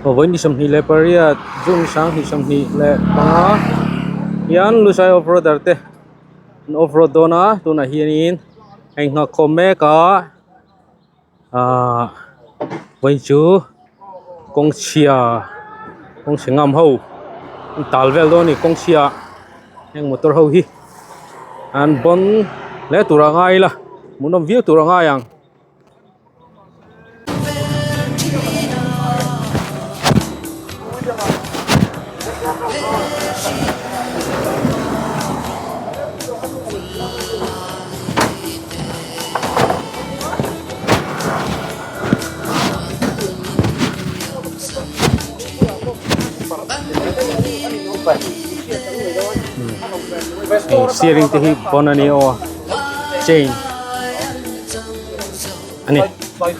Vawiin ni 28 June 2025 hian Lushai off roader te an off road dawn a tunah hianin a inghak khawm mek a ahh vawiin chu kawng chhia kawng chhe ngam ho an tal vel dawn a ni kawng chhia heng motor ho hi an bawn hle tur a ngai ila hmuhnawm viau tur a ngai ang. Steering te hi bon a ni aw chain a ni. Hei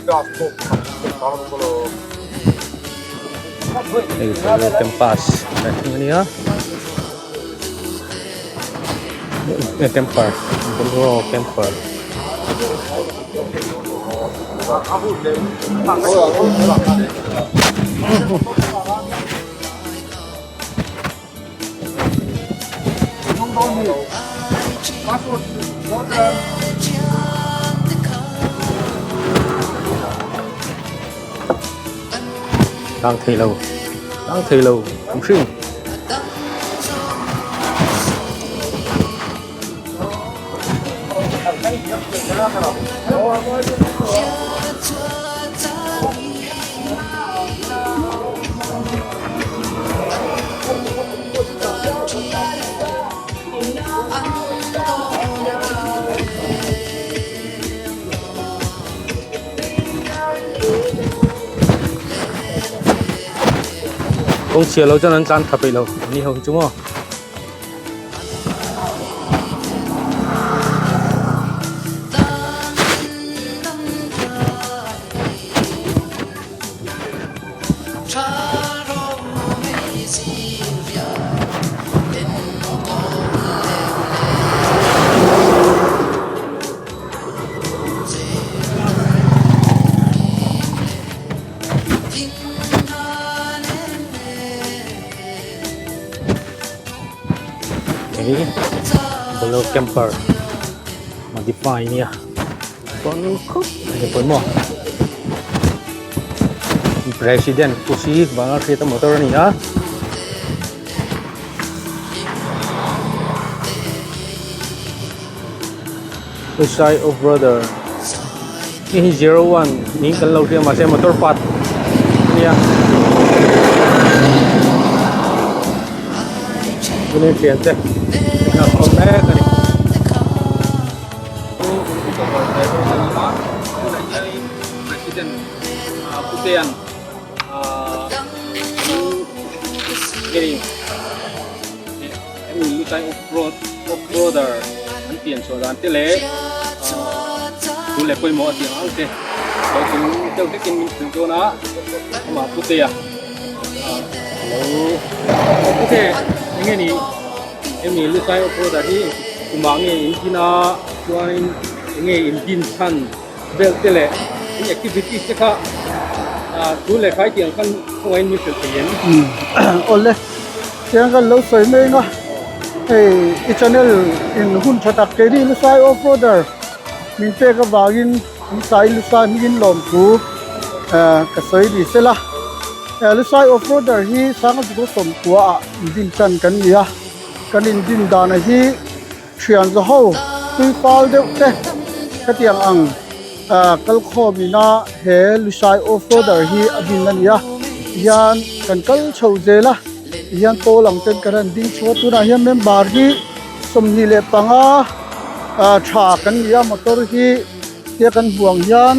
chu campus a nia camper bolero camper. Tang thei lo tang thei lo ang hring. Kawng chhia lo chuan an tlan tha peih lo ni ho hi chu maw. Hei bolero camper modify nia chuan khawp mai a pawimawh president kusi vanga hriat a motor a ni a. Husai off roader hei hi 01 niin kan lo hria mahse motor part a nia chuanin thiante an awm mek a ni. President Putean hemi Lushai off road off roader an pian chhuah dan te leh thu leh pawimawh a tih ang ang te lo chung deuh hlekin min hrilh dawn a amah Putea lo Pute eng nge ni hemi Lushai off roader hi kumah nge in din a chuanin eng nge in din chhan vel te leh in activities te kha thu leh khai tih ang khan khawngaihin min hrilh thei em? Awle, tiang kan lo sawi mai anga hei i channel in hun tha tak keini Lusai off roader min pek avangin an sai Lusai hmingin lawmthu ka sawi ni sela. Lusai off roader hi Sangaziko sawmkua ah din tan kan ni a, kan indin dana hi Thian za ho tui fal deuh te hetiang ang kal khawm ina he Lushai off roader hi a din a ni a tihian kan kal chho zel a tihian pawl ang ten kan han ding chhuah a tunah hian member hi 25 tha kan ni a motor hi tia kan hmuh ang hian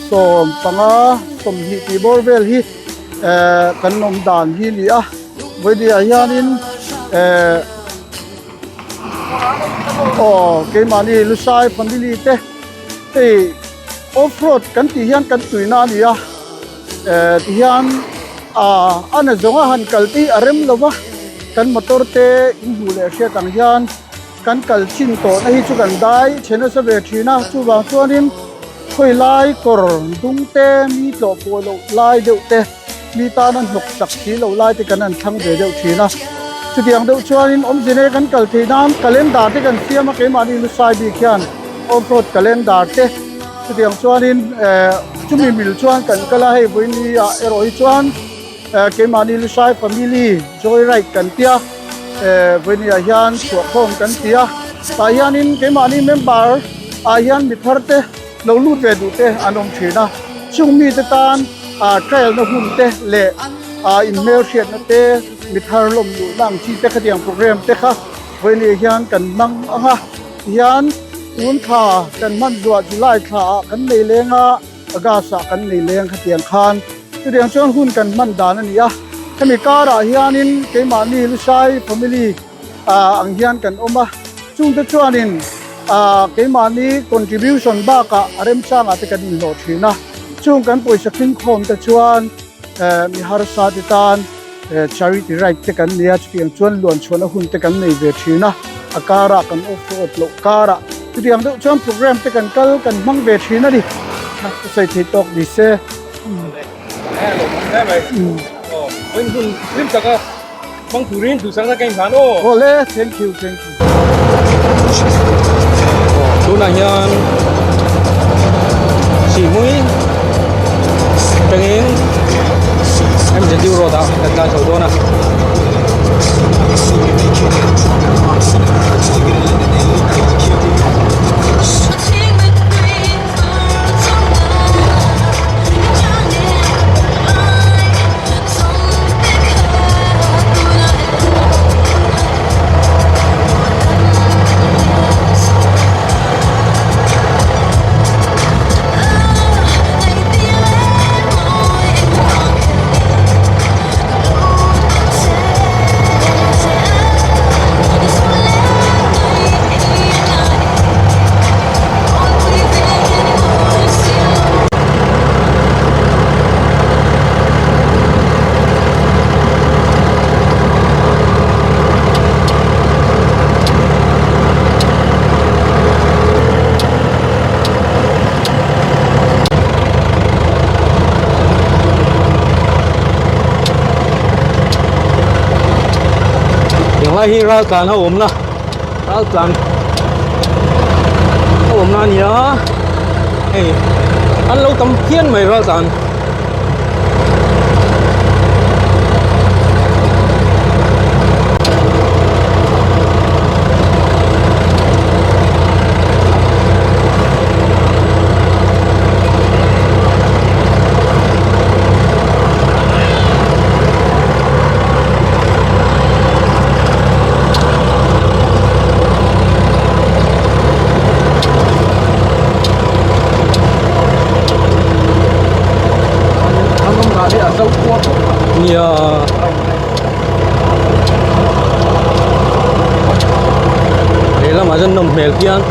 15 20 tih bawr vel hi kan awm dan hi a ni a. Vawinia hianin eh aw keimahni Lusai family te hei off road kan tih hian kan tuina a ni a eh tihian ah a na zawnga han kal te hi a rem lo va kan motor te in hmuh leh hriat ang hian kan kal chin tawhna hi chu kan dai chhe nasa ve thin a chuvang chuanin. Khawi lai kawr dung te mi tlawh pawh loh lai deuh te mi tana hnawk sak si lo lai te kan han thlang ve deuh thin a. Chutiang deuh chuanin awmze nei kan kal theih nan calendar te kan siam a keimahni lusai bik hian off road calendar te chutiang chuanin eh chumi mil chuan kan kal a hei vawiini ah erawh hi chuan eh keimahni lusai family joy ride kan tia eh vawiini ah hian chhuahkhawm kan ti a tah hianin keimahni member ah hian mi thar te lo lut ve duh te an awm thin a chung mite tan ah trial na hun te leh ah inhmelhriatna te Mi thar lawm luhna ang chi te khatiang program te kha vawiin hian kan hmang ang a, tihian tun thla kan hman zuah July thla ah kan nei leng a, August ah kan nei leng khatiang khan chutiang chuan hun kan hman dan a ni a, hemi karah hianin keimahni Lusai family ah ang hian kan awm a, chungte chuanin ah keimahni contribution bakah a remchangah te kan inhlawh thin a, chung kan pawisa tling khawm te chuan mi harsa te tan Charity ride te kan nei a, chutiang chuan luan chhuahna hun te kan nei ve thin a, a karah kan off road loh karah chutiang deuh chuan program te kan kal kan hmang ve thin a ni, ka sawi thei tawk ni se. Awle, thank you, thank you. Tunah hian Sihmui atangin MZU road ah kan tlan chho dawn a. Henglai hi raltlan a awmna raltlan a awmna a ni a hei an lo tam phian mai raltlan. Nia lehlamah chuan nawm hmel phian.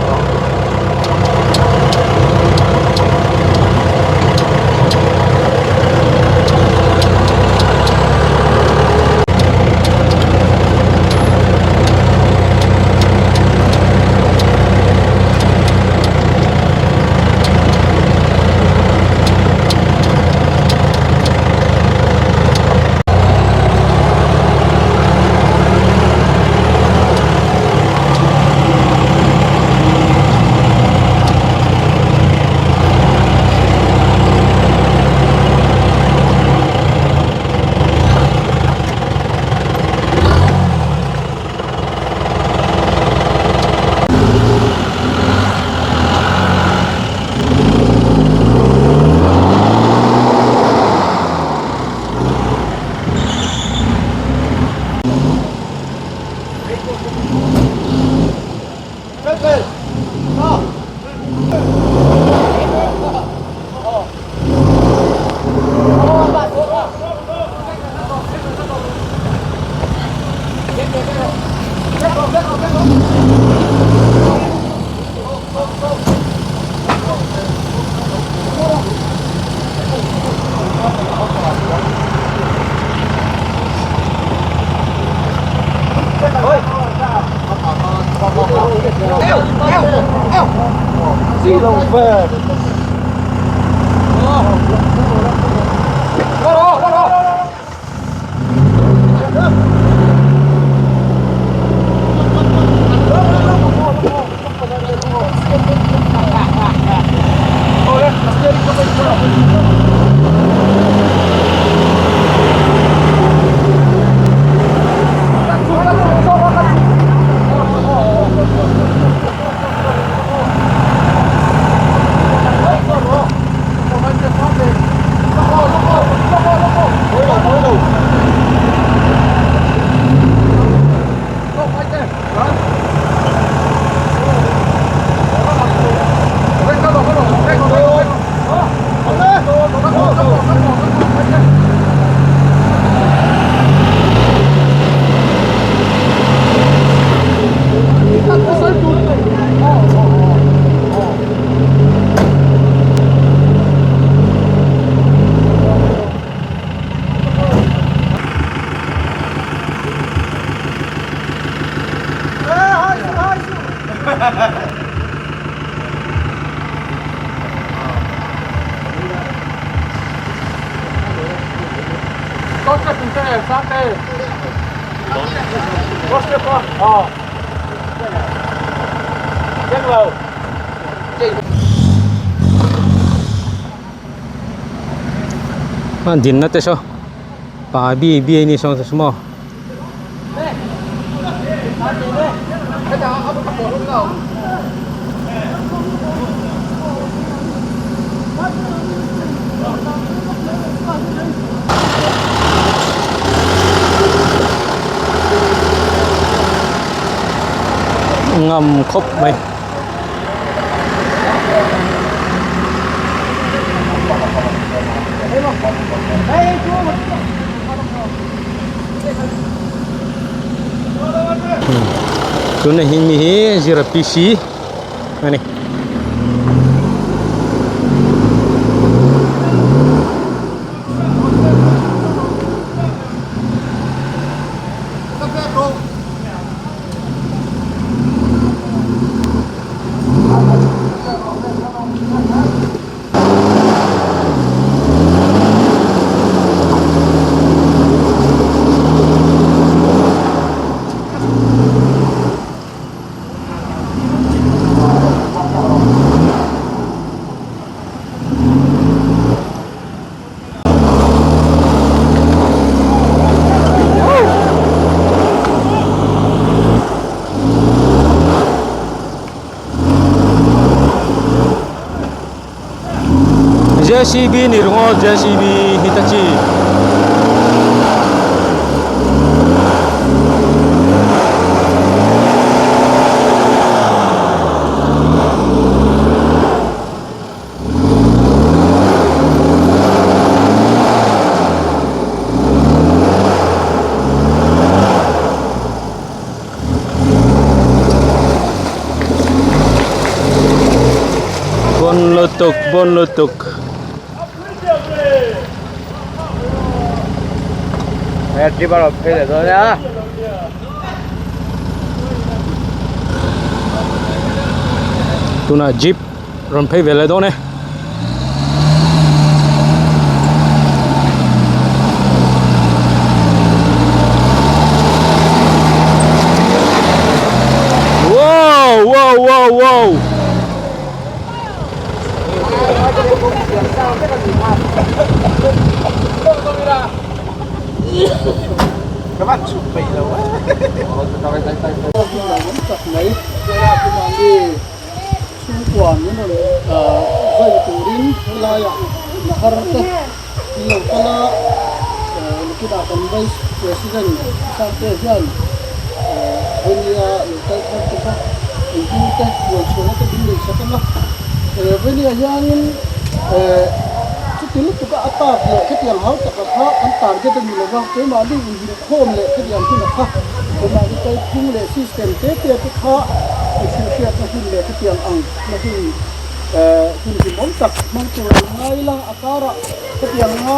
A dinna te saw pa bi bi a ni saw te saw maw. Ngam khawp mai. Tuna hi mi hi zira PC a ni. JCB ni ringawt JCB Hitachi. Bon lutuk bon lutuk. Tunah jeep rawn phei ve leh dawn e. Wow wow wow wow. Chhungkua min rawn zai turin helaiah nahar te an lo kal a, nakinah kan Vice President Sangte hian Venia lo kal thar te kha engtin te buai chhuahna te min nei sak ang a, Venia hianin chuti lutuk a a tak leh khatiang hau taka kha kan target a ni lo va, keimahni inrinkhawm leh khatiang hunah kha keimahni kalphung leh system te te te kha i hrilhhriatna hun leh khatiang ang na hun hun hlimawm tak hmang tur an ngai la, a karah khatiang anga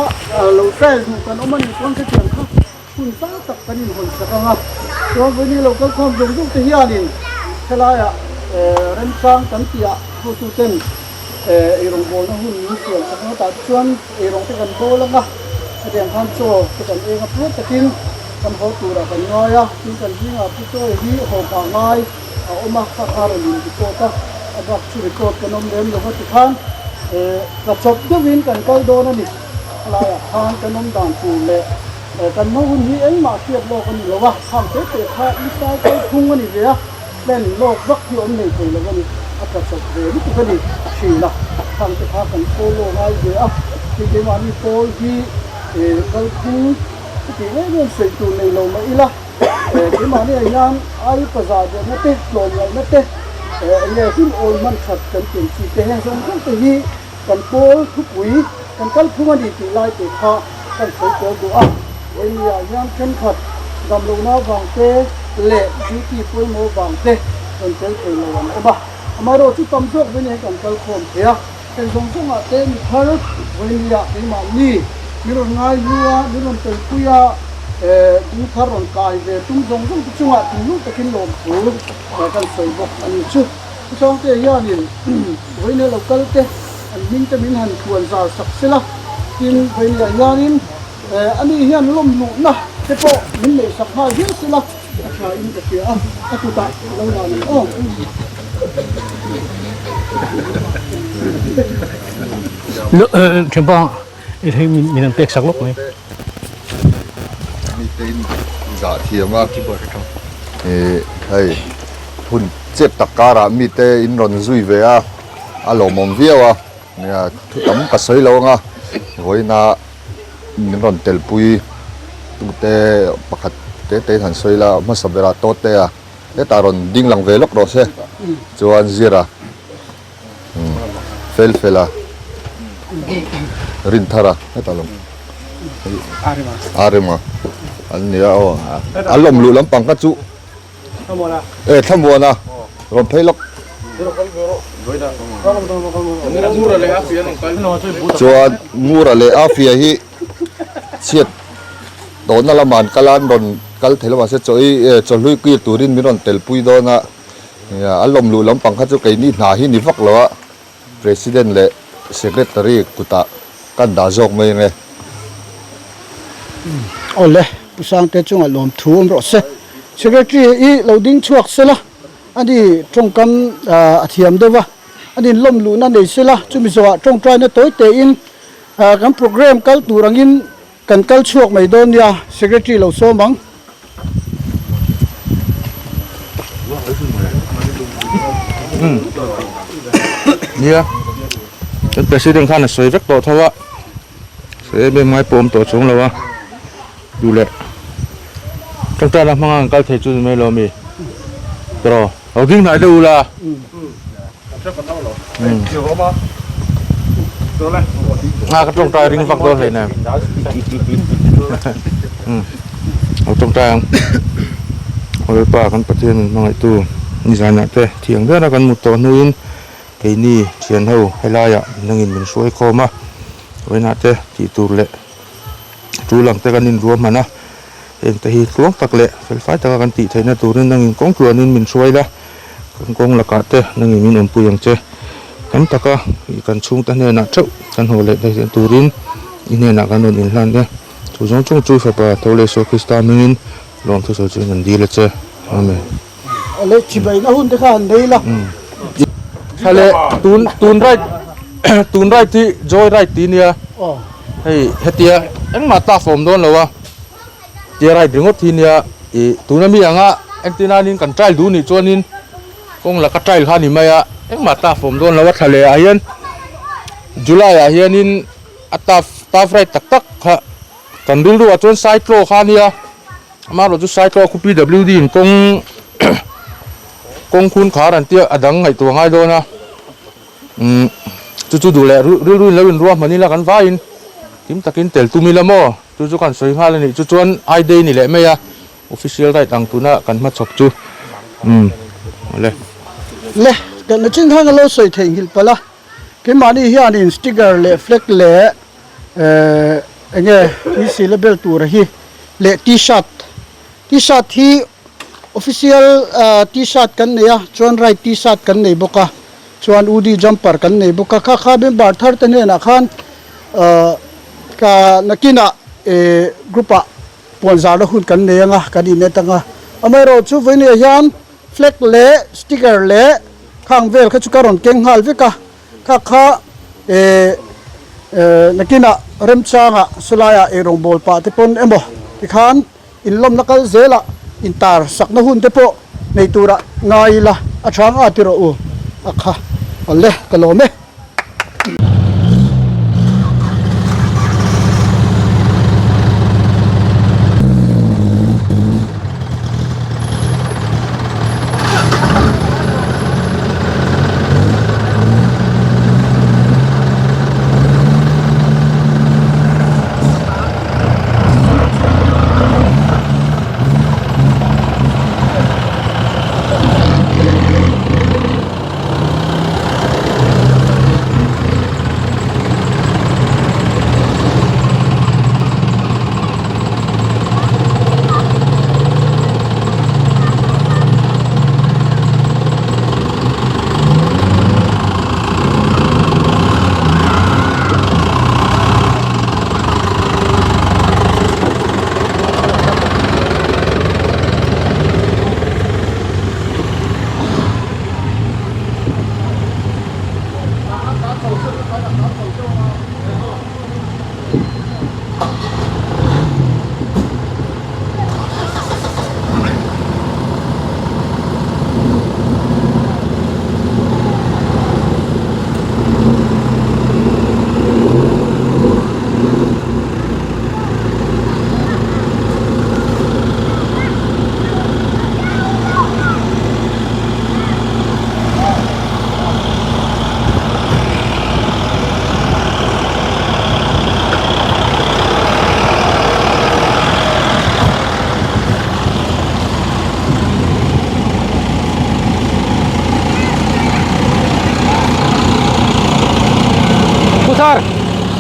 lo trial duh kan awm a nih chuan khatiang kha hun sang tak kan inhawn sak ang a, chuan vawiin lo kalkhawm zawng zawng te hianin helaiah remchang kan tihah hotuten Eirawngbawlna hun min siam sak ngawtah te chuan eirawng te kan bawl ang a, hetiang khan chaw te kan eng a phur takin kan haw turah kan ngai a, tin kan zingah pu chawi hi haw phah ngai a awm a, kha kha rawn in record a, a bak chu record kan awm lem lo va tikhan tla chawp deuhin kan kal dawn a ni, helaiah khan kan awm dan tur leh kan hma hun hi engmah hriat lawk a ni lo a, khang te te kha insai kal phung a ni ve a. Plan lawk vak hi awm nei thei lo a ni, a tla chawp ve lutuk a ni thin a, khang te kha kan follow ngai ve a, hei keimahni pawl hi kalphung chutih em em sawi tur nei lo mah ila, keimahni ah hian ai paza deuhna te, tlawmngaihna te, eng nge hun awl hman that kan tum chi te heng zawng zawng te hi kan pawl thupui kan kalphung a ni tih lai te kha kan sawi tel duh a, vawiin ah hian thenkhat damlohna vang te leh duty pawimawh vang te rawn tel thei lo an awm a, amaherawhchu chu tam zawk vawiin hi kan kal khawm thei a, heng zawng zawngah te mi thar vawiin ah keimahni min rawn ngai hlu a, min rawn telpui a, ding thar rawn kai ve tum zawng zawng te chungah thinlung takin lawmthu kan sawi bawk a ni chu. Chawngte hianin vawiin lo kal te an hming te min han thuan zar sak sela, tin vawiin ah hianin. Ani hian lawm luhna te pawh min neihsak nghal hial sela a tha in ka hria a, a kutah lo la ang aw. Thianpa hei min an pek sak lawk mai. Mite in zah thiam a, hei hun chep tak karah mite in rawn zui ve a, a lawmawm viau a. Nia, thu tam ka sawi lo anga, vawiina min rawn telpui tute pakhat te te in han sawi la, hmasa berah tawte a, hetah rawn ding lang ve lawk rawh se, chuan Zira, fel fel a, Rinthara, hetah lo, Arema an nia aw, an lawm luh lampang kha chu. E Thlamuana rawn phei lawk. Chuan Ngura leh Afia hi chhiat tawhna lamah an kal a, an rawn kal thei lo mahse chaw ei chawhlui kir turin min rawn telpui dawn a, an lawm luh lampang kha chu keini hna hi ni vak lo a, President leh Secretary kutah kan dah zawk mai ang e. Awle, Pu Sangte chungah lawmthu awm rawh se. Secretary i lo ding chhuak sela, ani tawngkam a thiam deuh a, ani lawm luhna nei sela, chumi zawhah tawngtaina tawi tein kan programme kal tur angin kan kal chhuak mai dawn nia, Secretary lo sawm ang. Nia, kan President khan a sawi vek tawh tho a, sawi em em ngai pawh awm tawh chuang lo a, duh leh tawngtaina hmanga an kal thei chu ni mai lo ami? Tawh lo ding hnai deuh ula. A ka tawngtai ring vak dawn hleinem. Lo tawngtai ang. Aw Lalpa kan Pathian min hmangaihtu nizanah te thiang deuhna kan mut tawh hnuin keini thian ho helaiah nangin min hruai khawm a, vawiinah te tih tur leh tul ang te kan inruahman a, heng te hi tluang tak leh felfai taka kan tih theihna turin nangin kawng tluanin min hruai la. Kan kawng lakah te nangin min awmpui ang che. Tam taka i kan chhungte hnenah theuh kan haw leh daih turin i hnenah kan rawn inhlan e. Chu zawng chung chu i Fapa tho leh Isua Krista hmingin lawm thusawi chu kan dil a che. Amen. Awle chibaina hun te kha han nei la. Thla leh tun tun ride tun ride hi joy ride tih nia. Hei hetia engmah tough a awm dawn lo a. Tia ride ringawt hi nia ih tuna mi anga entir nanin kan trial duh nih chuanin kawng laka trial kha a ni mai a engmah tough awm dawn lo a thla leh ah hian July ah hianin a tough tough ride tak tak kha kan rilru ah chuan cyclo kha a nia amaherawh chu cyclo khu P_W_D in kawng kawng khun khar an tia a dang ngaihtuah ngai dawn a umm chu chu duh leh rilru in lo inruahman ila kan vaiin kim takin tel tum ila maw. Chu chu kan sawi nghal a nih chu chuan I day ni leh mai a, official right ang tuna kan hmachhawp chu umm awle. Le, kan na chin khan ka lo sawi theih nghilh palh a, keimahni hianin sticker leh flag leh eh enge PC label tura hi leh t-shirt, t-shirt hi official t-shirt kan nei a, chuan right t-shirt kan nei bawk a, chuan UD jumper kan nei bawk a, kha kha member thar te hnenah khan Ka nakinah group ah puan zarna hun kan nei anga kan innet anga, amaherawhchu vawinia hian flag leh sticker leh khang vel kha chu ka rawn keng nghal vek a, kha kha nakinah remchangah sawlaiah eirawngbawl pah te pawn emaw tikhan inlawmna kal zelah intar sakna hun te pawh nei turah ngai ila a tha anga ti rawh u a kha awle ka lawm e.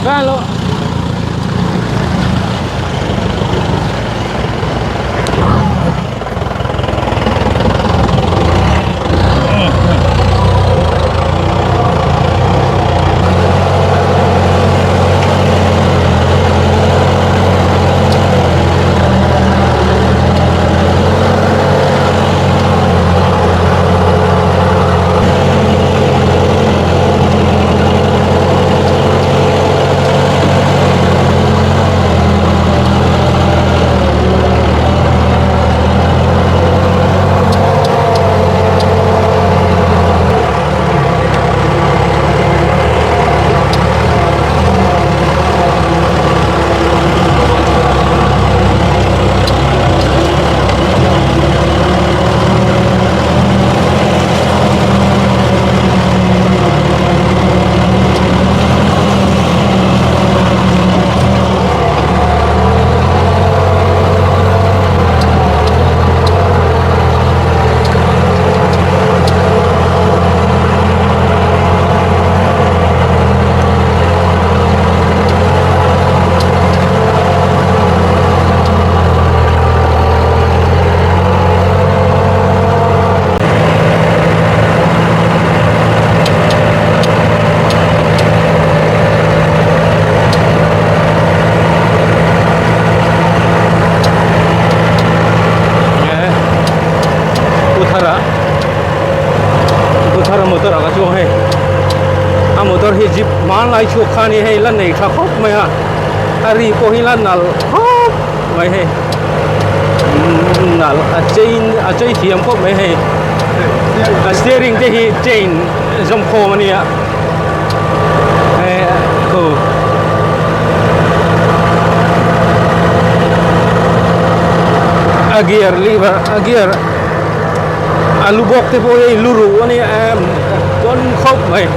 Hello. Pu Thara Pu Thara motor ah ka chuang hei a motor hi jeep hmanlai chhuak kha a ni hei la nei tha khawp mai a a ri pawh hi la nalh khawp mai hei nalh a chain a chei thiam khawp mai hei a steering te hi chain zawm khawm a nia hei khu a gear lever a gear a lu bawk te pawh hi lu ruh a nia em dawn khawp mai.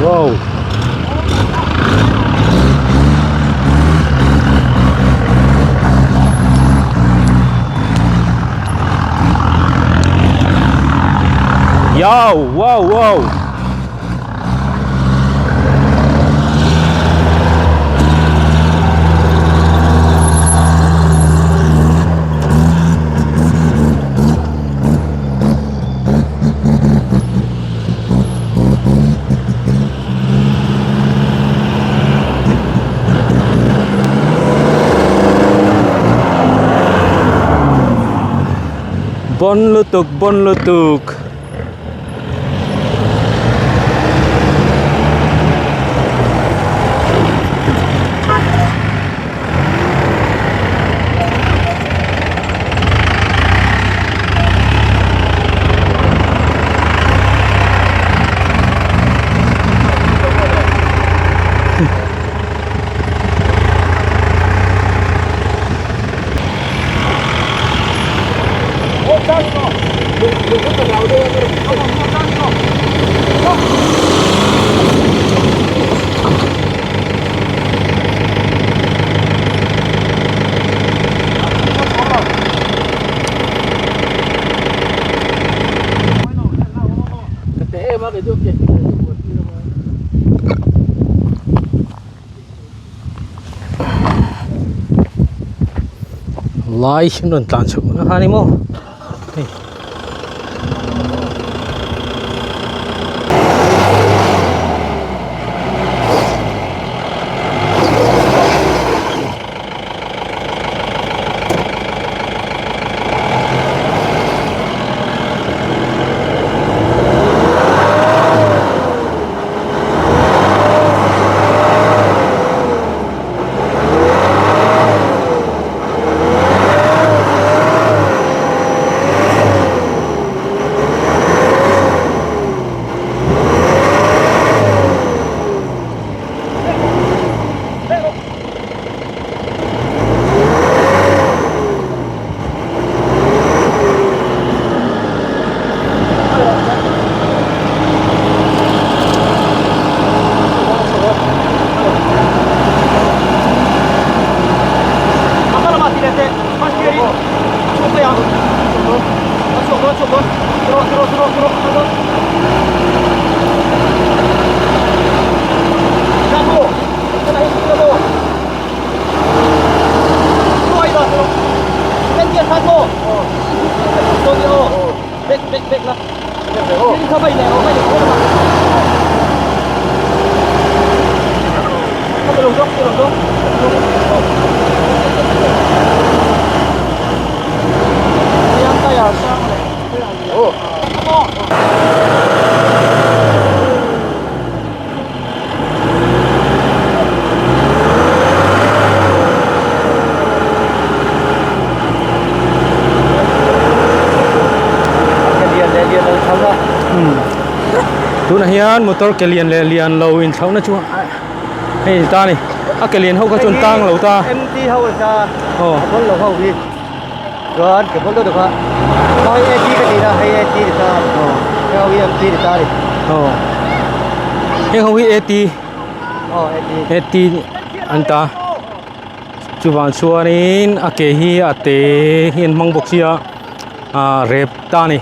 Wow. Yow, wow, wow. Bon lutuk bon lutuk. Lai an rawn tlan chhuak na kha a ni maw hei. Tunah hian motor ke lian leh lian lo inthlauhna chu hei ta a ni a ke lian ho kha chuan tang lo ta MT ho a sa a bawlh lo ho hi chuan ke bawlh deuh deuh kha hei AT ka tih na hei AT ni ta hei ho hi MT ni ta a ni aw heng ho hi AT aw AT AT an ta chuvang chuanin a ke hi a te hi an hmang bawk sia ah rep ta a ni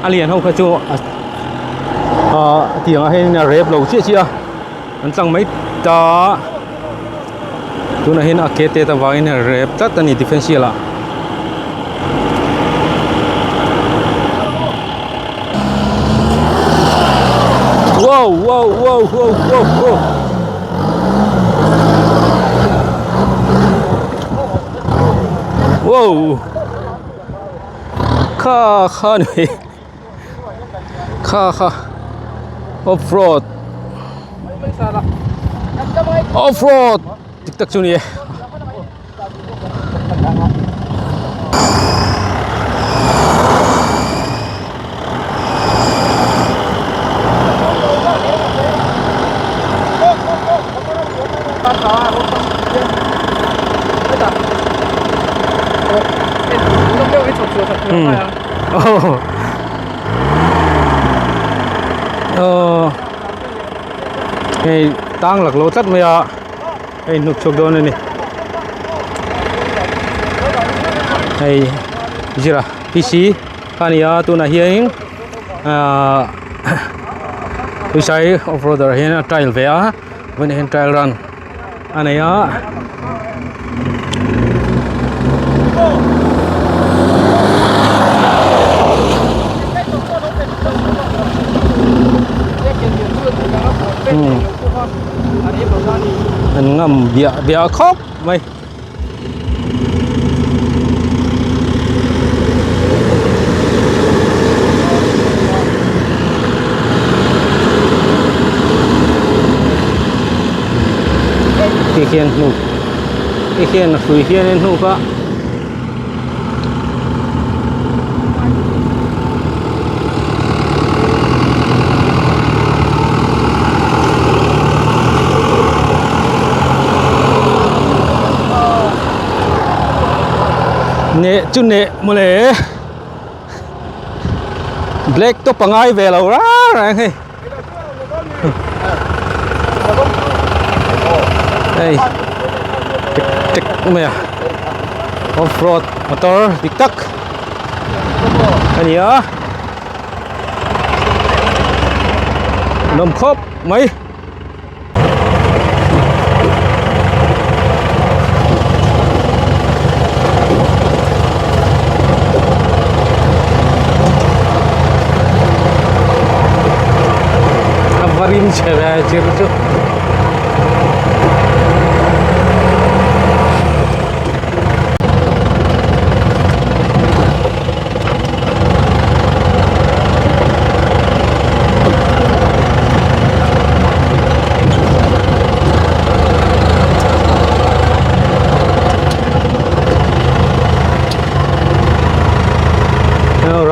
a lian ho kha chu ah tiang ah hian a rep lo chiah chiah a an tlang mai ta tunah hian a ke te avangin a rep tlat a ni differential ah. Wow wow wow wow wow wow wow kha kha ni kha kha off road off road dik tak chu ni e. Hei tang lak lo tlat mai a hei hnuk chhuak dawn a ni hei zira PC kha a ni a tunah hianin ahh tuisai off roader ah hian a trial ve a vawiinah hian trial run a nei a. An ngam biah biah khawp mai. Khi khian hnuk khi khian a hrui hian in hnuk a. Neh chu neh mawle black top a ngai ve lo rang rang hei hei tek tek mai a off road motor dik tak a ni a nawm khawp mai. A va rim chhe ve chir chu.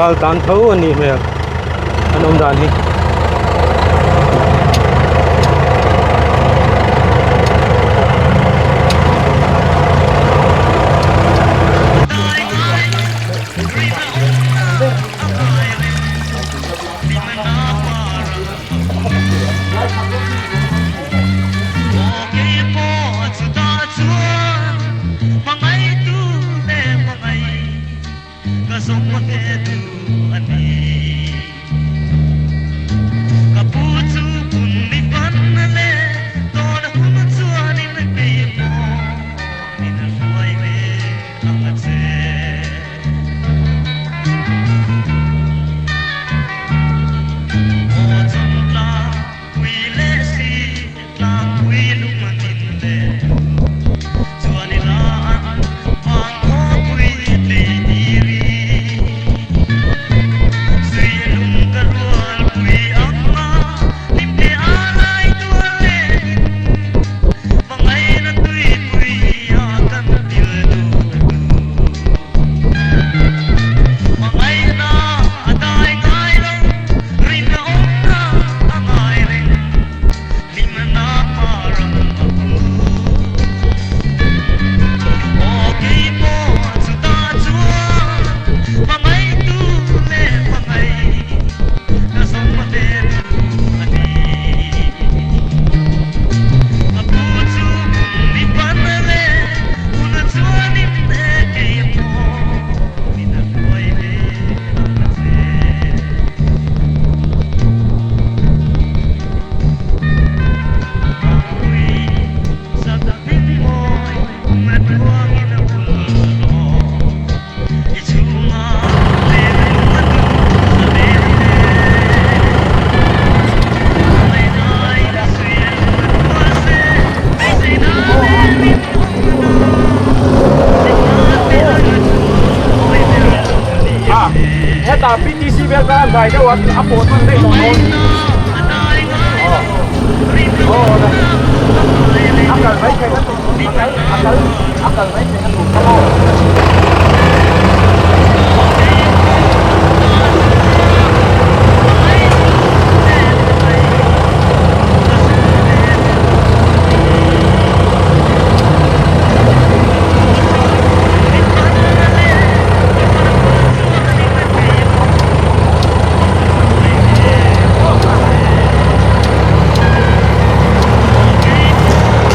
Ral tan tho a nih hmel an awm dan hi.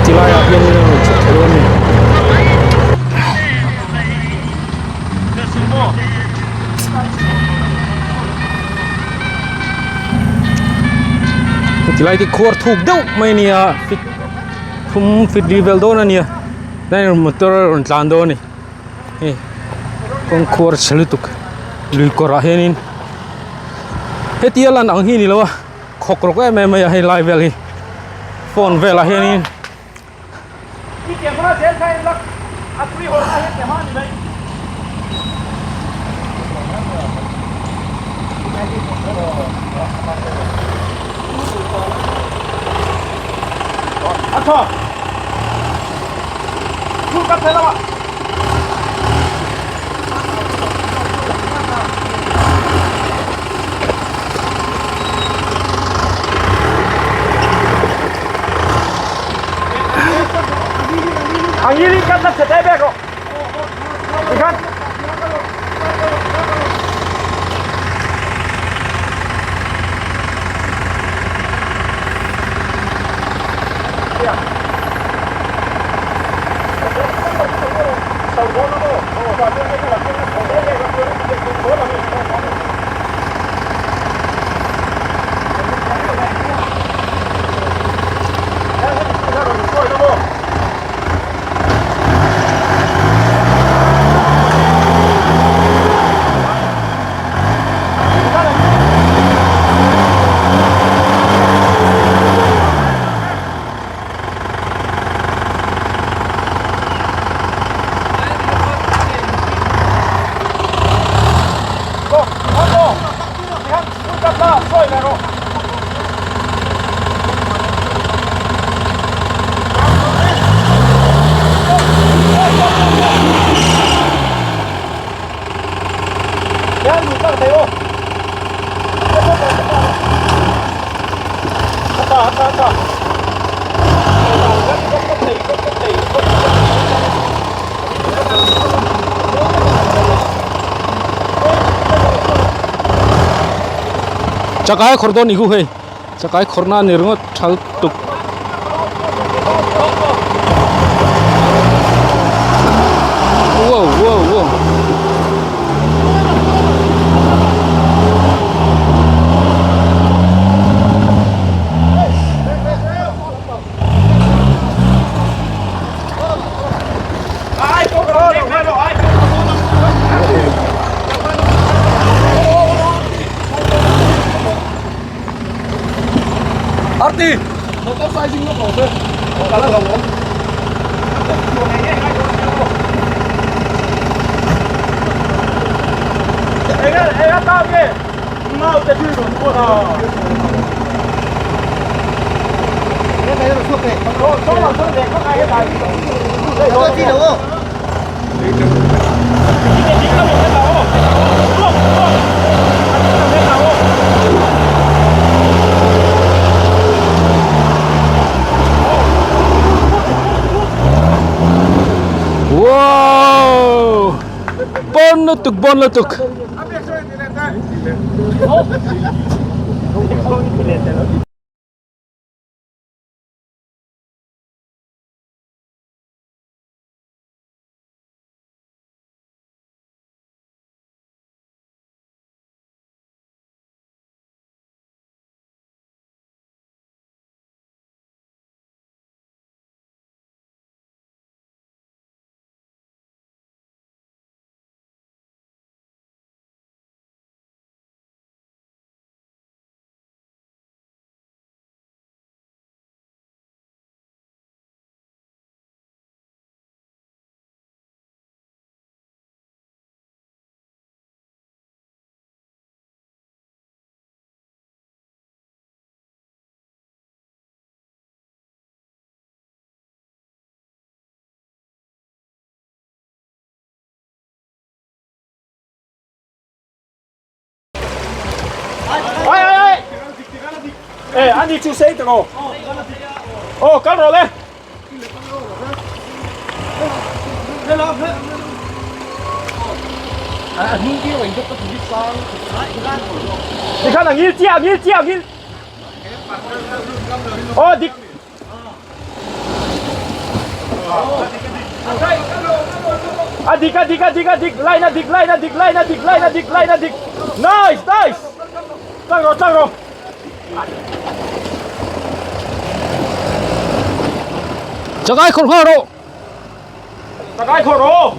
Ti laiah hianin a rawn chhuk thei a ni. Ti lai te khuar thuk deuh mai a nia fit thum fit ri vel dawn a nia tlai motor a rawn tlan dawn a ni hei kawng khuar chhe lutuk lui kawrah hianin hetia lan ang hi a ni lo a khawk rawk em em mai a hei lai vel hi phone velah hianin. Chakai khawrh dawn ni khu hei chakai khawrh na ni ringawt thal tuk. Wow wow wow. Wow! Bon lutuk, bon lutuk. Chakai khawrh nghal rawh. Chakai khawrh rawh.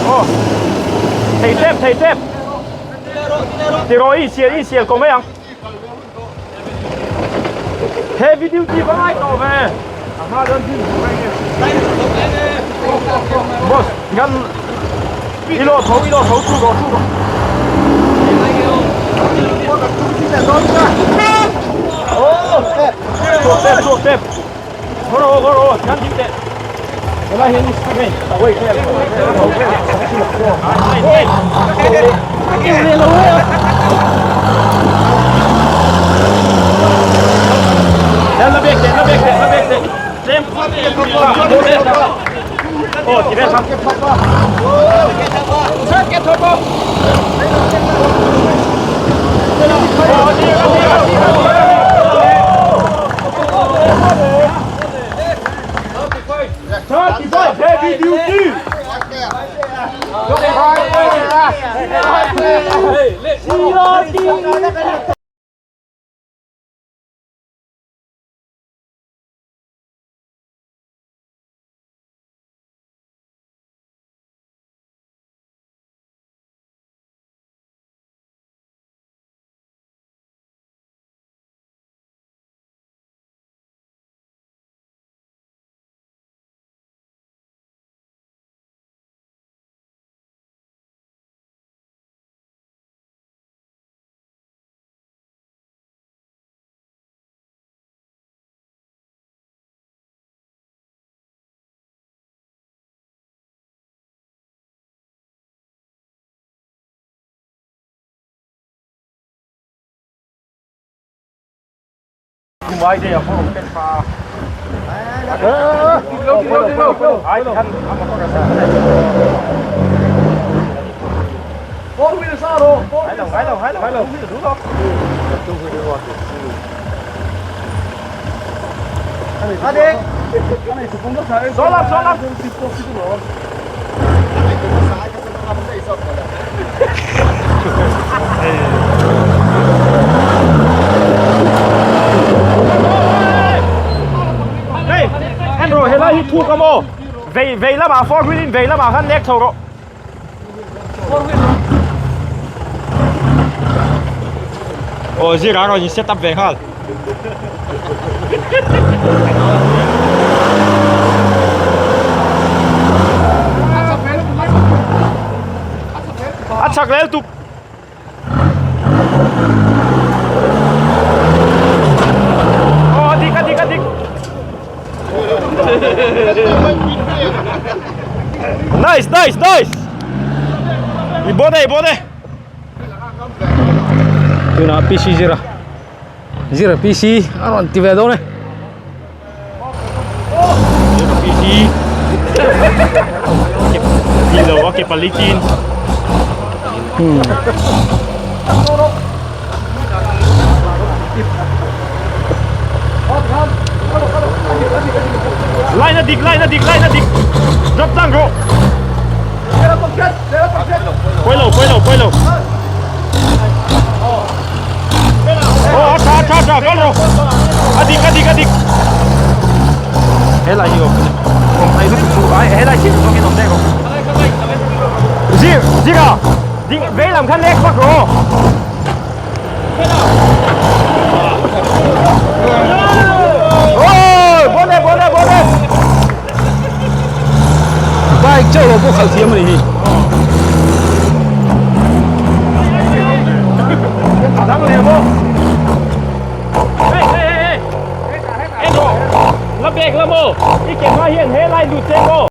Aw. Thei tep thei tep. Tiraw i sial i sial ko mai ang. Heavy duty va ngai tawh ve. A hma chuan thil Boss, ngan i lo tho i lo tho chu rawh chu rawh. Chhuak tep chhuak tep. Khaw rawh khaw rawh ngan ding teh. Helai hian hei Heavy duty! Hei, en rawh helai hi thuk a maw? Vei vei lamah four wheel in vei lamah khan nek chho rawh. Aw zira rawn in set up ve nghal. A chak lel tuk. Aw a dik a dik a dik. Nice nice nice. I bon e i bon e. Tunah PC zira zira PC a rawn ti ve dawn e. Zira PC. Ti lo a ke pali chin. Line a dik line a dik line a dik. Drop tlang rawh. Pawi lo pawi lo pawi lo. Aw a tha a tha a tha kal rawh. A dik a dik a dik. Helai hi awm awm ai lutuk chu ai helai chin zawk in awm daih rawh. Zir zira ding vei lam khan lek vak rawh. Oi bon e bon e bon e. Bike chauh lo pawh khalh thiam a ni hi. Dang leh maw. Hey hey hey hey. En rawh. La bag la maw. I ke hma hian he lai lut che maw.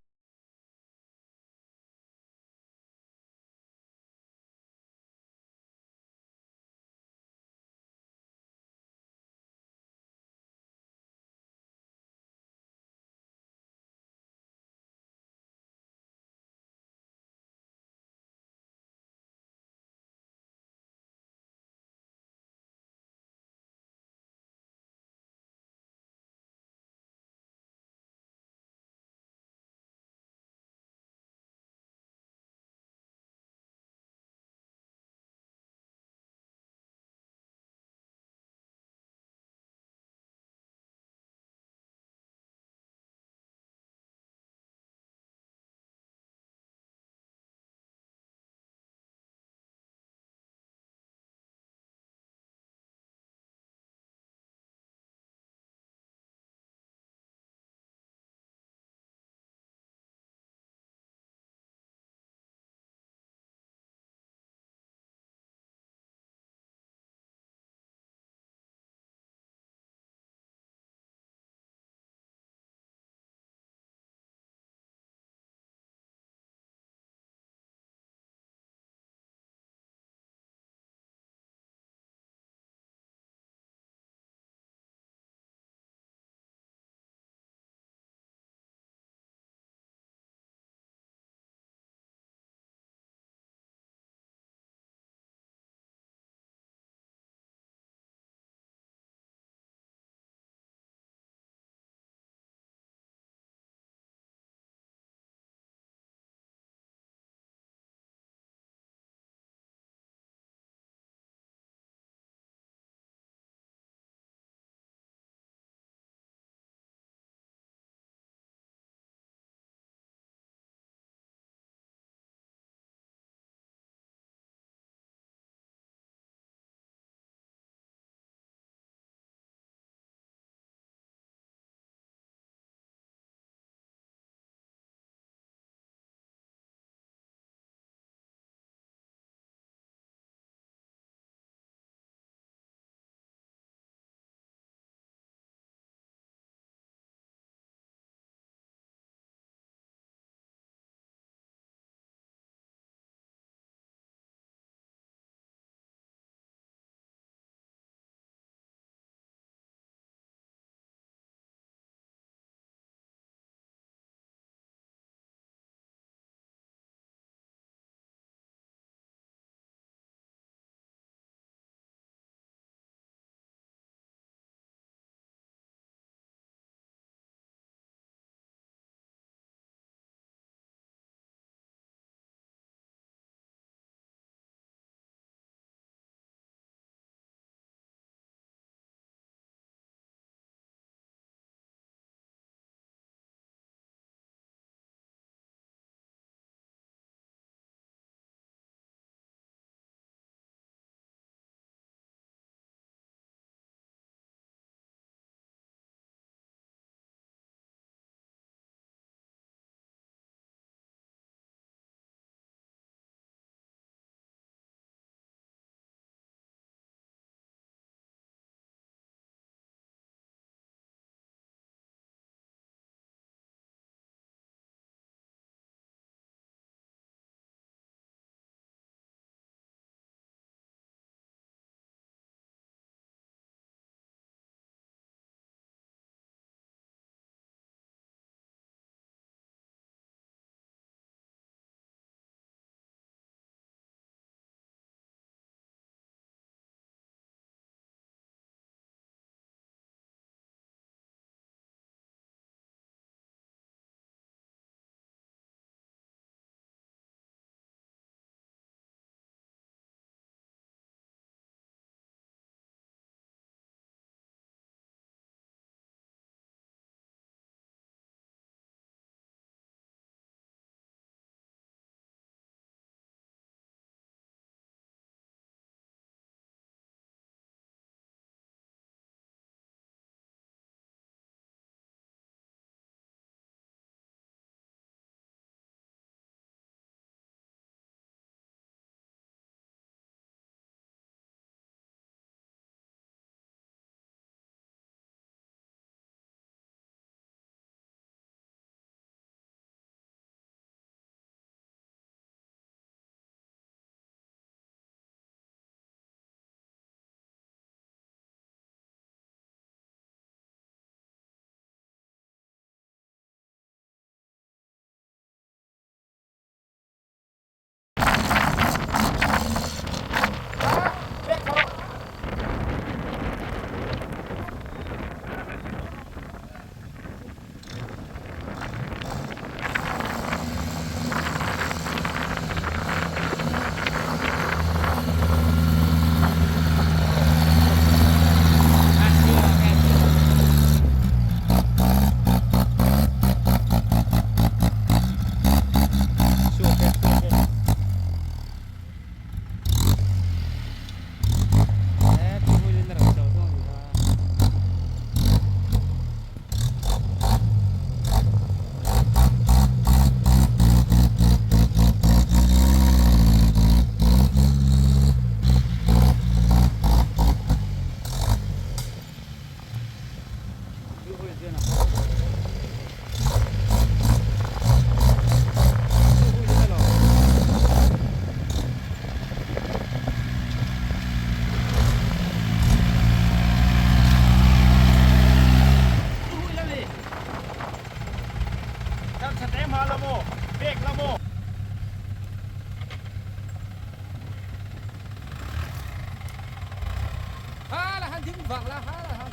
ding vang la ha la han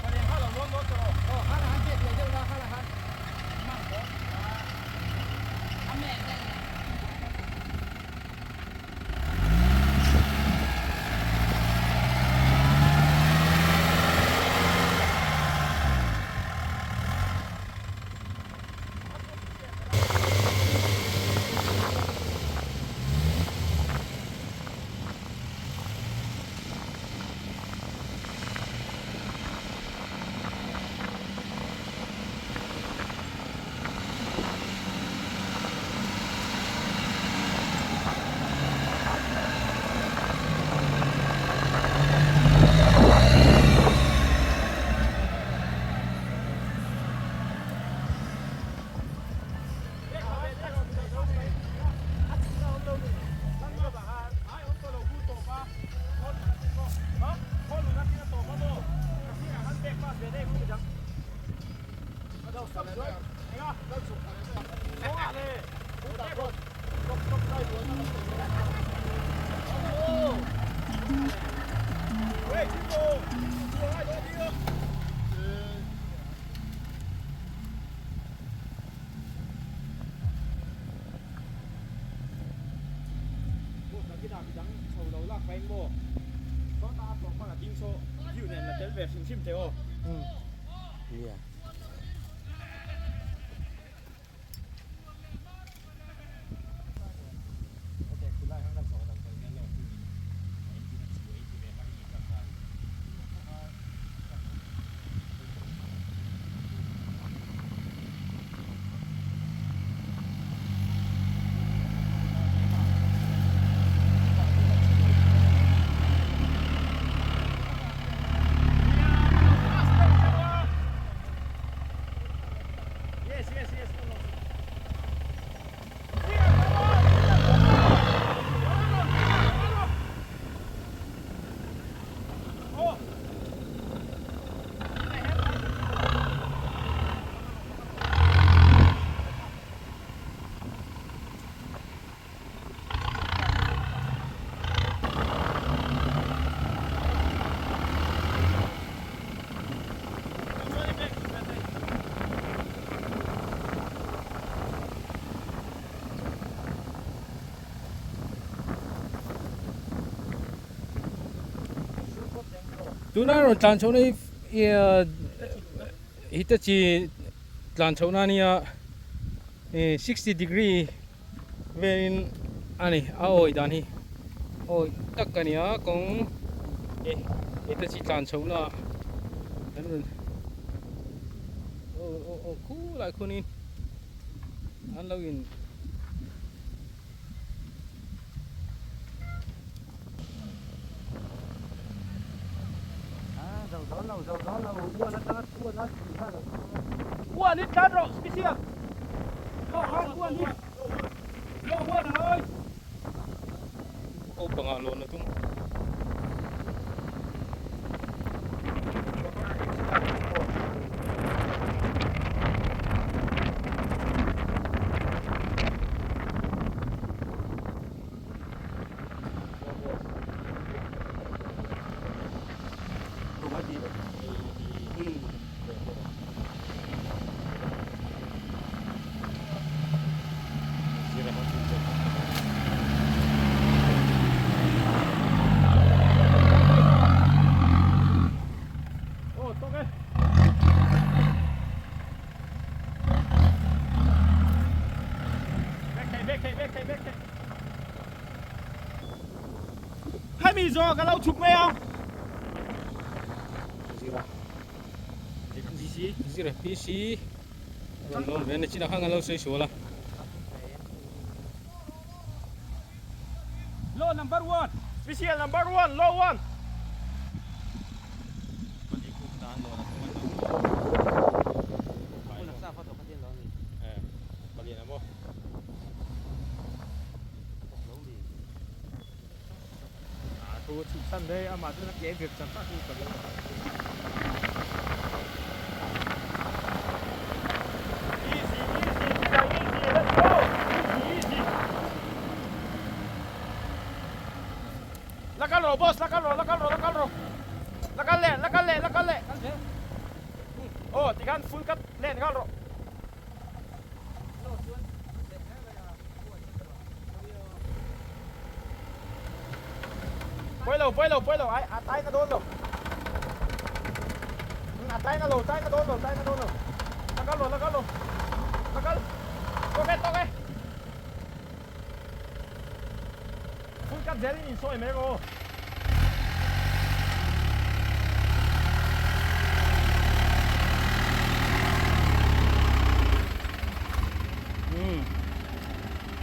Phaleng ha lo lawn dawn tawh rawh. Aw ha la han chet leh deuh la ha la han. Tuna rawn tlan chhohna hi Hitachi tlan chhohna ania 60 degree velin a ni a awih dan hi awih tak a ni a kawng Hitachi tlan chhohna ah an rawn aw aw aw khulai khunin an lo in. Ko panga lawn a tum. Hemi zawh ka lo chhuk mai ang. Zira Zira PC rawn lawn ve a ni chinah khan kan lo sawi sual a. Law number one. Special number one, law one. Easy, easy, easy, let's go. Easy, easy. La kal rawh boss, la kal rawh, la kal rawh, la kal rawh. La kal leh, la kal leh, la kal leh. Aw tikhan full cut len nghal rawh. Pawi lo, pawi lo, pawi lo, ai a tai na dawn lo. A tai na lo, tai na dawn lo, tai na dawn lo. La kal rawh, la kal rawh. La kal. Tawk e, tawk e. Full cut zel in insawi mai rawh aw.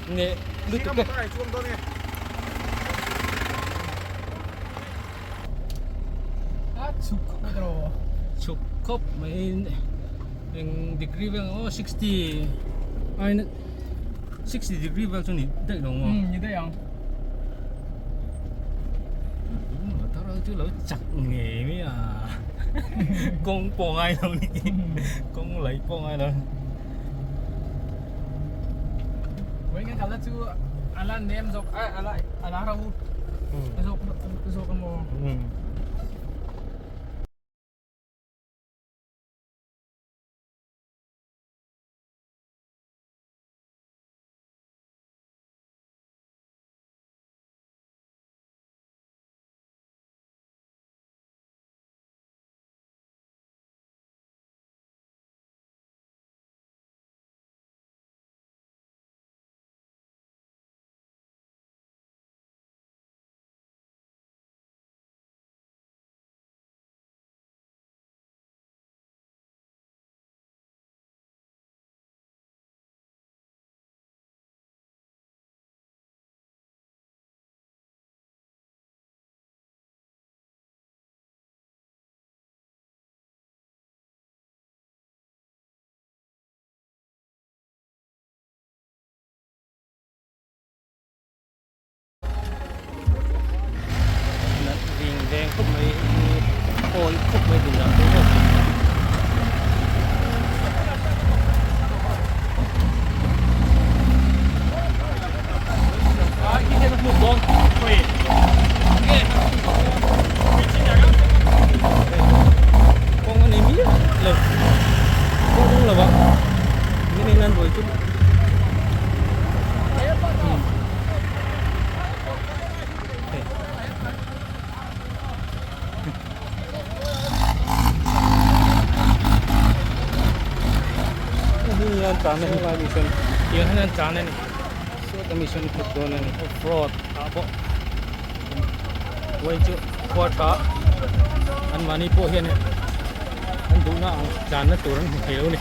Nge lutuk e. A chhuk khawp mai rawh. Chhuk khawp mai eng degree vel aw 60 aina 60 degree vel chu ni daih lo maw? Ni daih ang. Motor chu lo chak ngei mai a. Kawng pawh ngai lo ni. Kawng laih pawh ngai lo. Vawiin kan kalna chu a la nem zawk a a la a la ro zawk zawk emaw. Ding veng khawp mai awi khawp mai din dan tur bawk. Kawng a nei miah lo kawng lo a min in an buai chu hei an tan a ni tiang hian an tan a ni sawta mission kut dawn a ni off road ah pawh uai chu khua tha an mahni pawh hian an duhna ang tlanna tur an hmu thei lo a ni.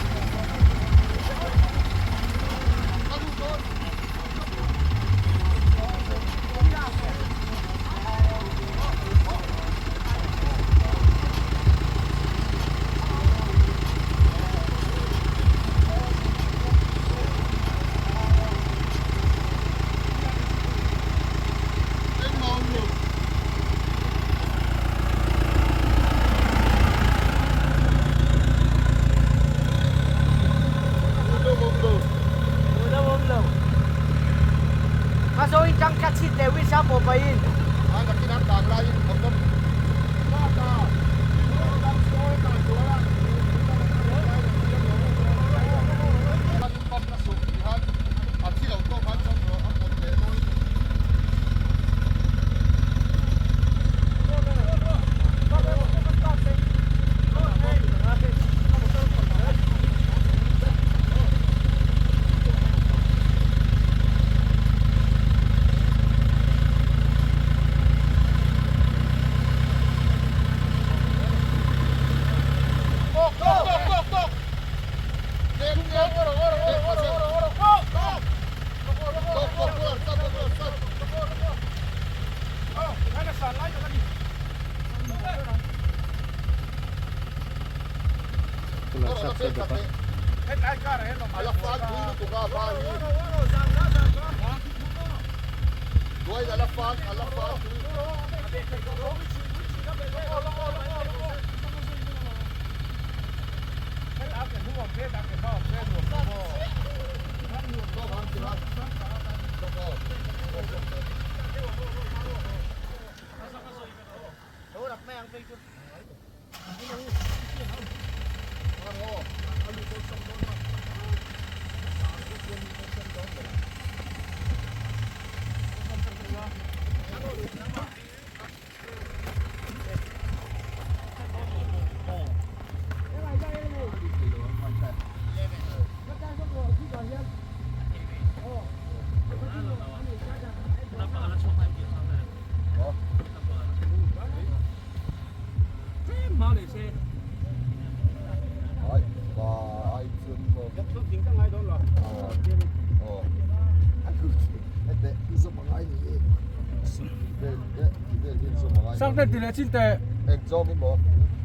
Sang te ti leh chin teh. Eng zawng in maw?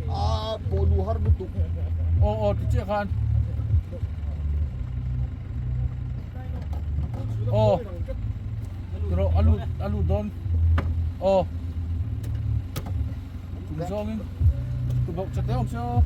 A pawh luh har lutuk. Aw aw ti chiah khan. Aw. Tiro a lut a lut dawn. Aw. Chung zawng in tubauh chat awm se aw.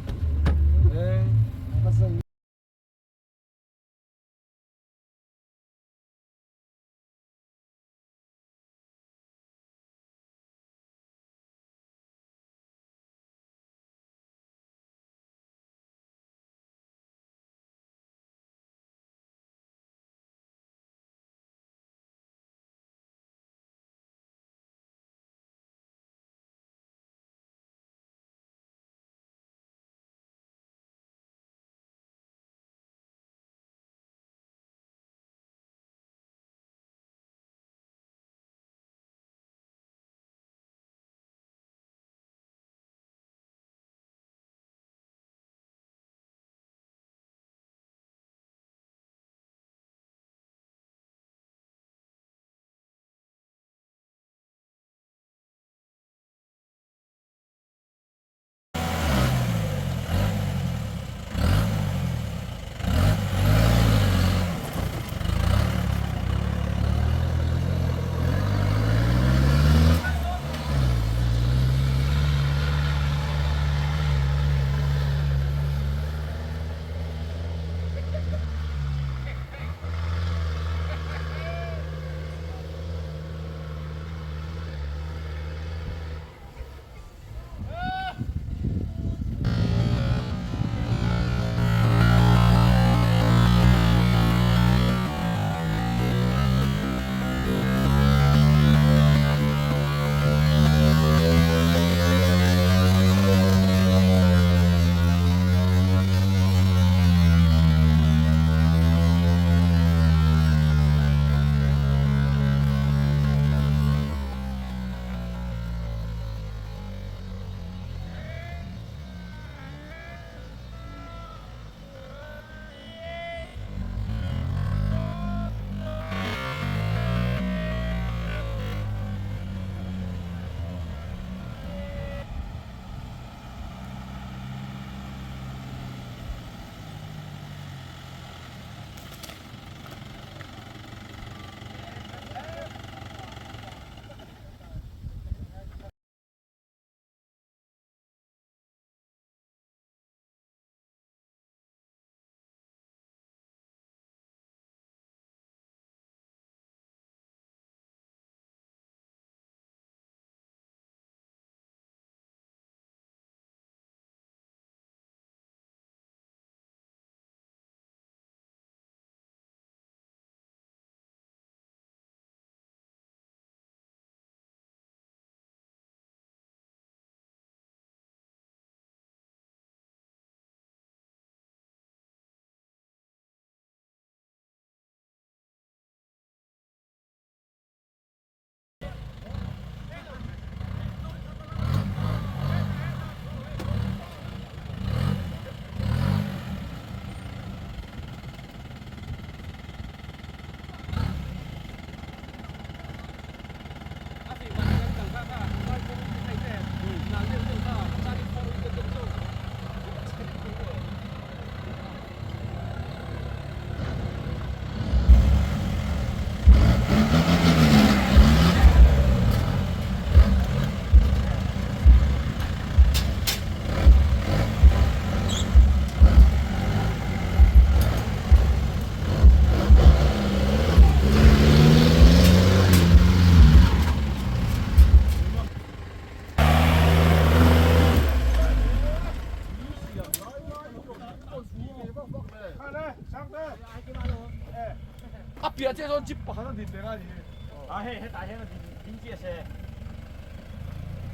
chiah sawn jeep pakhat a din reng a ni hi. A hei hetah hian a din ding chiah se.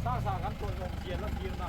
Sang sang kan tawiawm zia la tirna.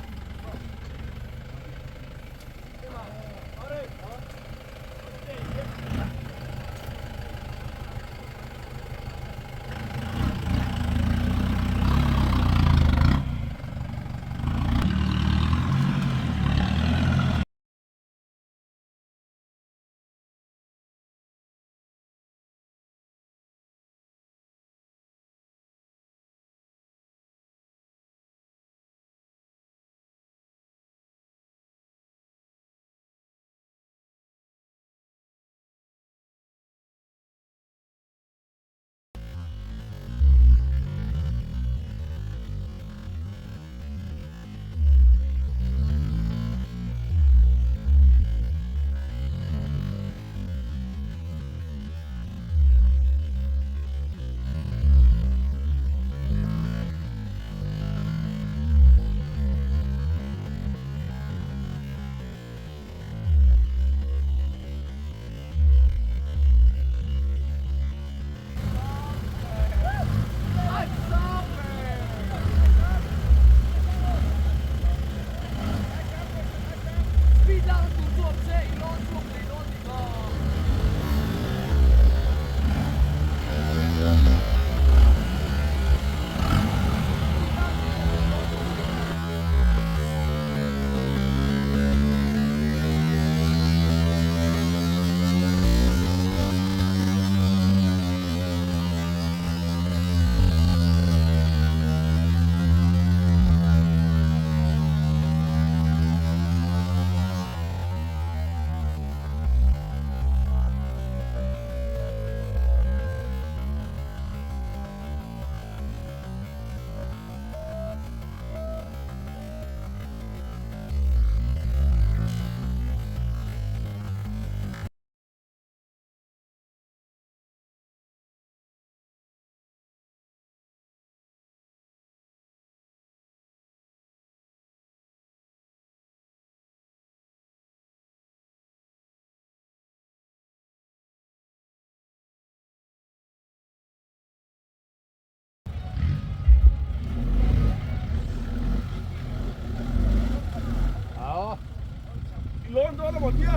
Lawn dawn emaw tia.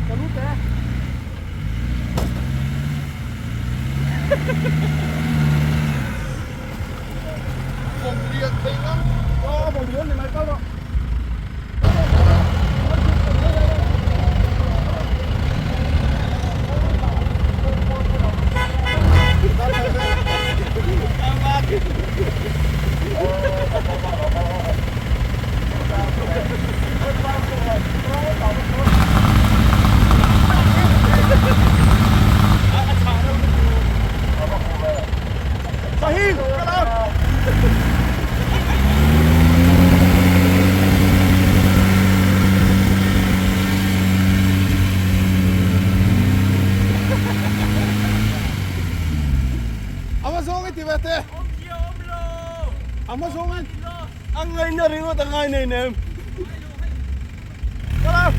Ka lut e. Vawng lian thei ngam. Aw vawng lian ni mai kal rawh. Sahil, kalam. Ama zawng i ti ve te. Ama zawng in. A ngaina ringawt a ngai nei nem. Kalam.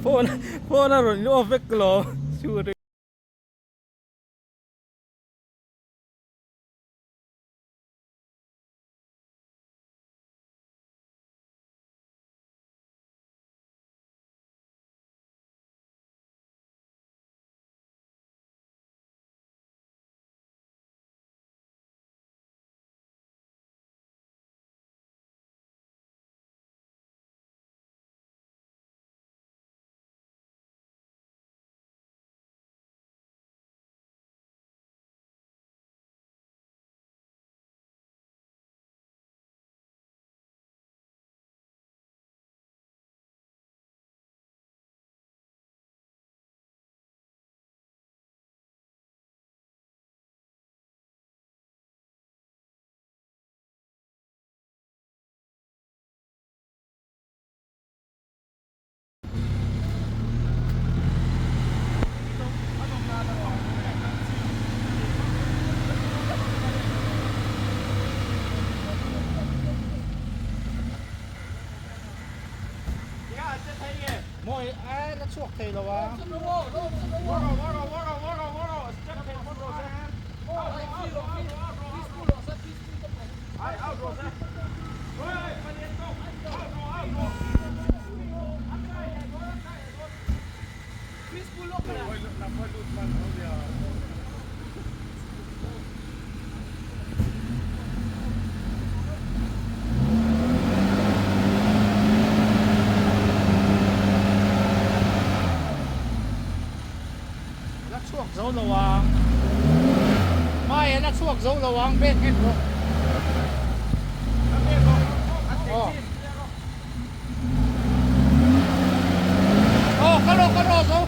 Phone phone a rawn off vek lo. La chhuak zo lo ang. Mai la chhuak zo lo ang bek en rawh. Aw. Aw ka rawh ka rawh zo.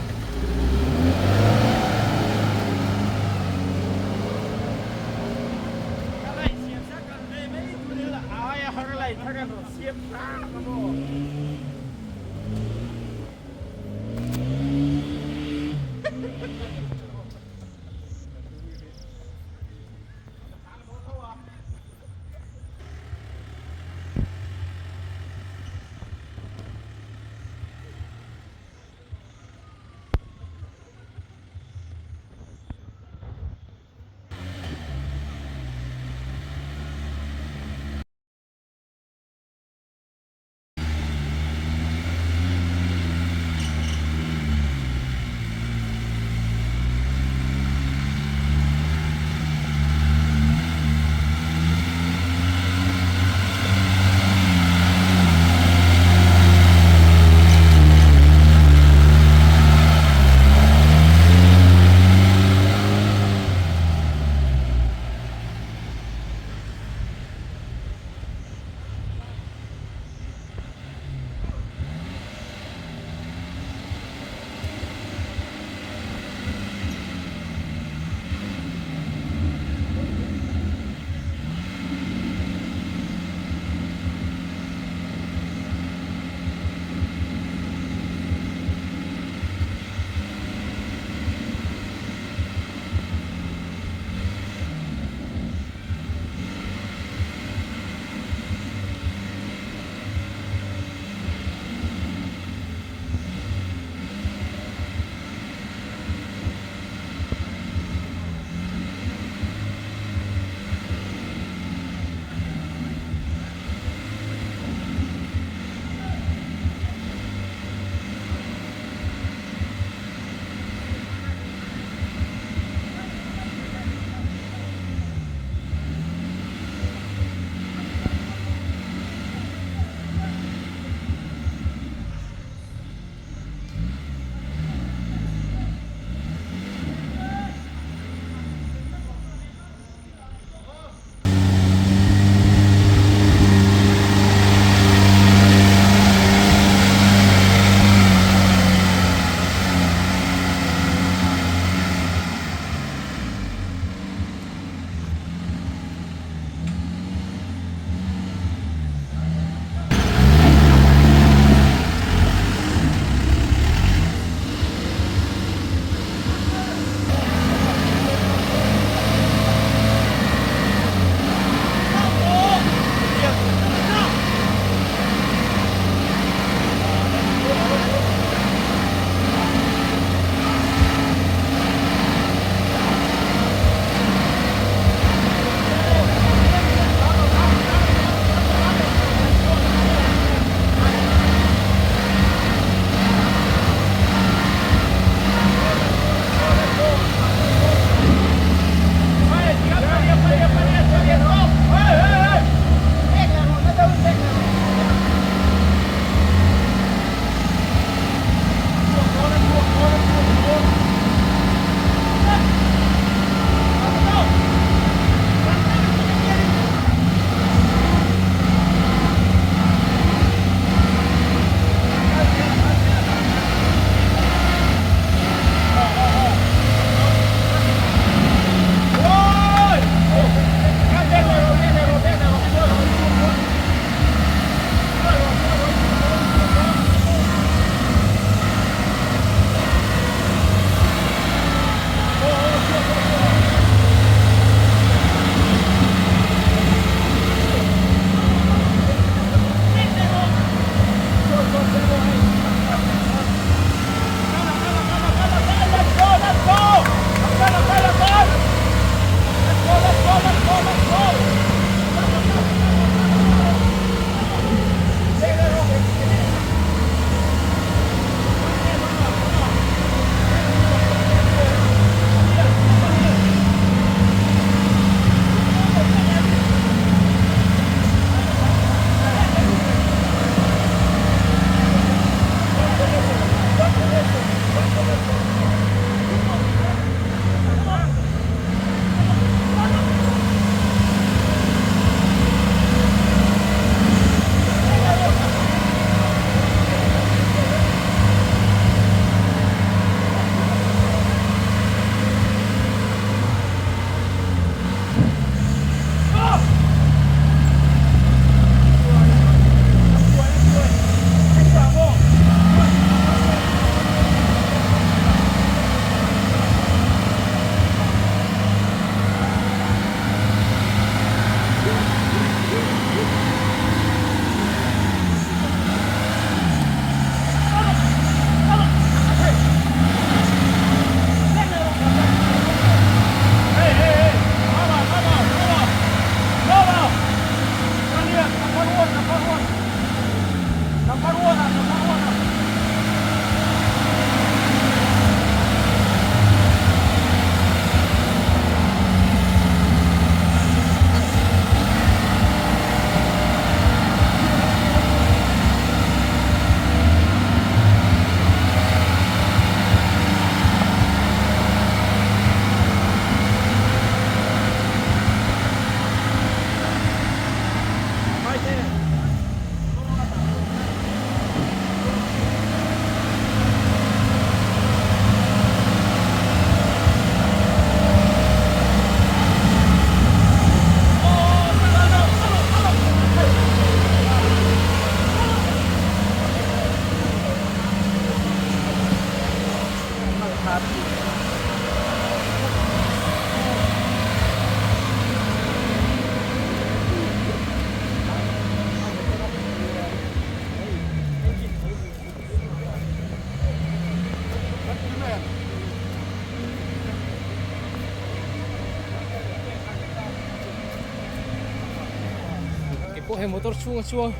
pawh hei motor chhunga chuang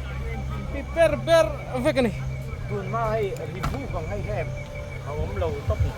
pi per ber vek a ni. Tunhma hei review vang hei hem a awm lo tawp ni.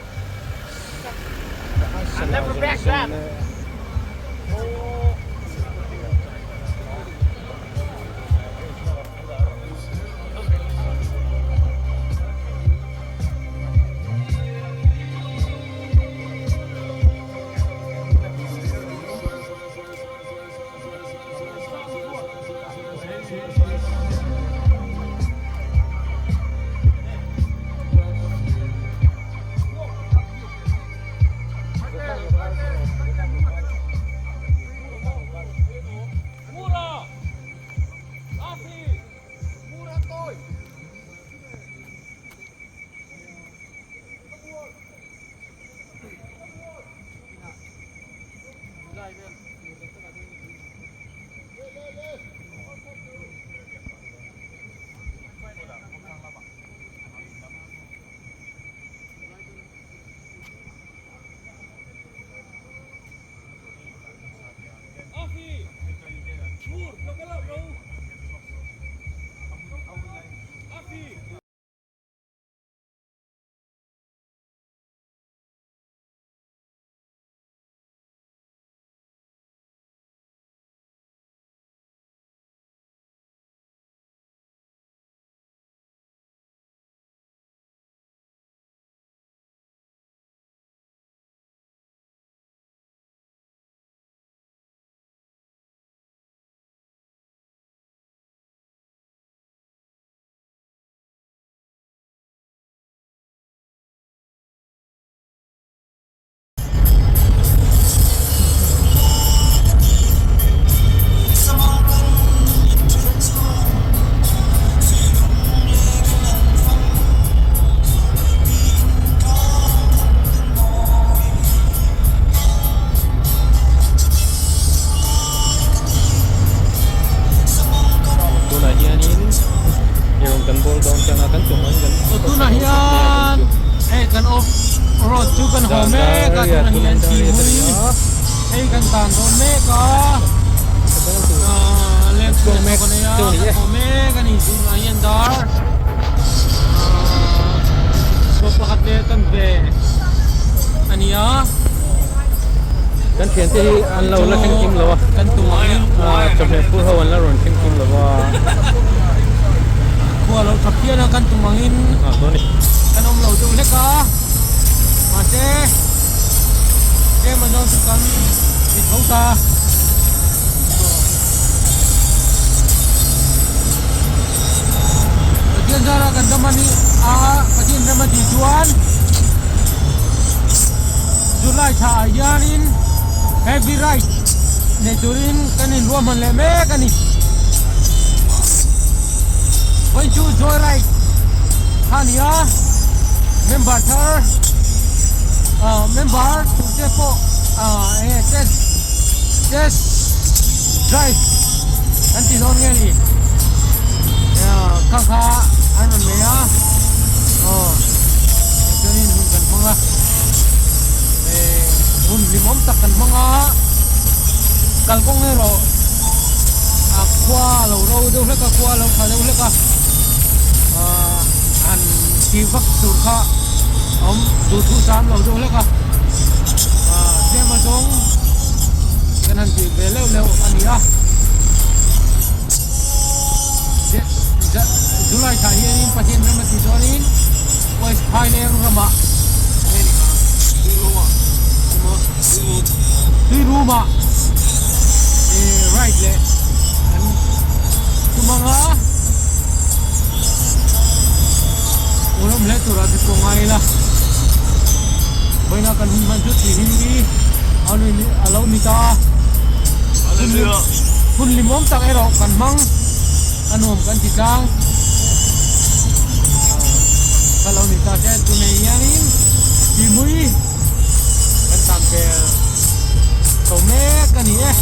Tunah hianin eirawng kan bawl dawn tan a kan tum ang kan Tunah hian hei kan off road chu kan haw mek a tunah hian thingpui hei kan tan dawn mek a left chu kan nei a kan haw mek a ni tunah hian dar sawm pakhat leh tan ve a ni a. Kan thiante hi an lo la thleng kim lo a kan tumah in chawhmeh phur ho an la rawn thleng kim lo a. Khua lo tha phian a kan tum angin kan awm lo deuh hlek a mahse tlem a zawn chu kan ti tho ta. Pathian zara kan dam a ni a Pathian ram a tih chuan July thla ah hianin heavy ride nei turin kan inruahman leh mek a ni. Vawiin chu joy ride kha a ni a, member thar ah member tur te pawh ah enge test test drive an ti dawn nge ni kha kha an rawn nei a aw chuanin hun kan hmang a hun hlimawm tak kan hmang a kalkawng erawh a khua a lo ro deuh hlek a khua a lo tha deuh hlek a ahh han tih vak tur kha a awm duhthu sam lo deuh hlek a ahh tlem a zawng kan han tih ve leuh leuh a ni a July thlah hianin Pathian ram a tih chuanin West Highland ramah tui room ah ride leh an tum ang a uram hle turah te pawh ngai ila vawiina kan hun hman chu tih hi a lo ni ta a hun limawm tak erawh kan hmang a nuam kan ti tlang ka lo ni ta che tunei hianin tihmui kan tan pel tho mek a ni e.